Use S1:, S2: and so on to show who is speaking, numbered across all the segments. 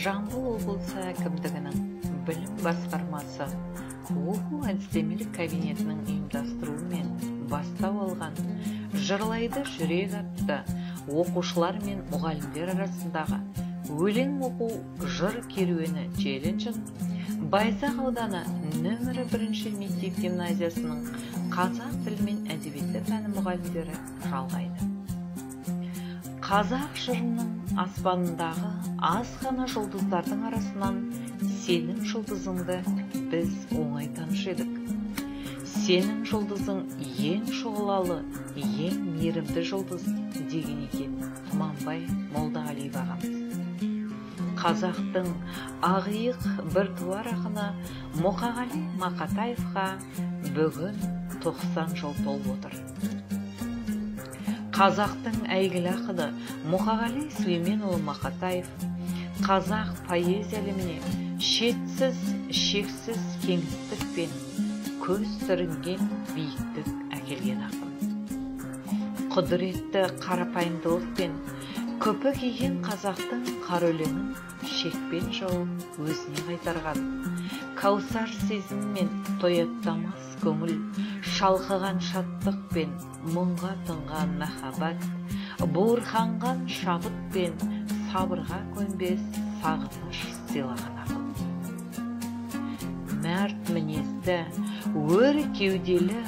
S1: Жамбыл облысы әкімдігінің білім басқармасы оқу әдістемелік кабинетінің ұйымдастыруымен бастау алған «Жырлайды жүрек» атты оқушылар мен мұғалімдер арасындағы өлең оқу жыр керуені челленджін Байзақ ауданы нөмірі 1 мектеп гимназиясының қазақ тілі мен әдебиеті пәні мұғалімдері жалғайды. Қазақ жырының аспанындағы аз ғана жұлдыздардың арасынан сенің жұлдызыңды біз оңай танушы едік. Сенің жұлдызың ең шұғылалы, ең мейірімді жұлдыз деген екен Тұманбай Молдағалиев ағамыз. Қазақтың ақиық біртуар ақыны Мұқағали Мақатаевқа бүгін 90 жыл толып отыр. Қазақтың әйгілі ақыны Мұқағали Сүлейменұлы Мақатаев қазақ поэзия әлеміне шетсіз, шексіз кеңістік пен көз сүрінген биіктік әкелген ақын. Құдіретті қарапайымдылық пен күпі киген қазақтың қара өлеңін шекпен жауып өзіне қайтарған, кәусар сезіммен тояттамас көңіл, шалқыған шаттық пен мұңға тұнған махаббат, буырқанған шабыт пен сабырға көнбес сағыныш сыйлаған ақын. Мәрт мінезді, өр кеуделі,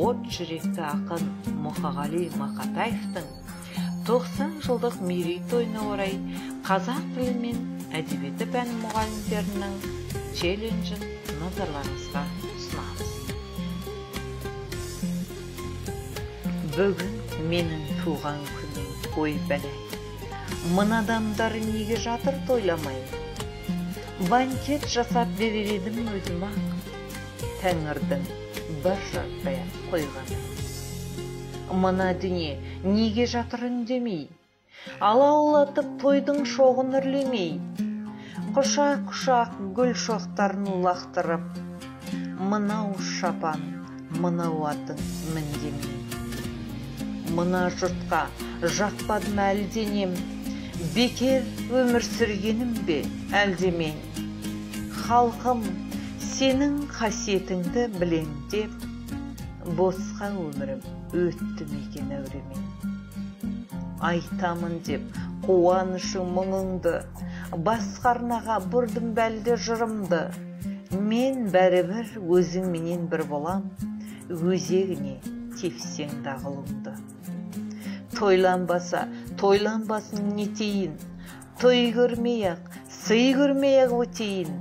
S1: от жүректі ақын Мұқағали Мақатаевтың 90 жылдық мерейтойына орай қазақ тілі мен әдебиеті пәні мұғалімдерінің челленджін назарларыңызға ұсынамыз. Бүгін менің туған күнім, ой бәле. Мына адамдар неге жатыр тойламай? Банкет жасап берер едім өзім ақ, тәңірдің бір жартая қойғаны. Мына дүние неге жатыр үндемей? Алаулатып тойдың шоғын үрлемей, құшақ-құшақ гүл шоқтарын лақтырып, мынау шапан, мынау атың міндемей. Мына жұртқа жақпадым әлденем, бекер өмір сүргенім бе әлде мен? Халқым, сенің қасиетіңді білем деп, босқа өмірім өтті ме екен әуремен? Айтамын деп қуанышың мұңыңды, басқа арнаға бұрдым бәлде жырымды. Мен бәрібір өзіңменен бір болам, өзегіне тепсең дағылыңды. Тойланбаса, тойланбасын нетейін, той көрмей-ақ, сый көрмей-ақ өтейін.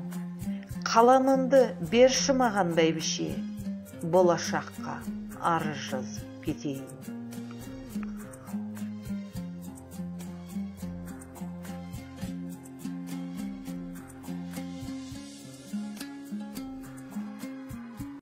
S1: Қаламымды берші маған бәйбіше, болашаққа арыз жазып кетейін.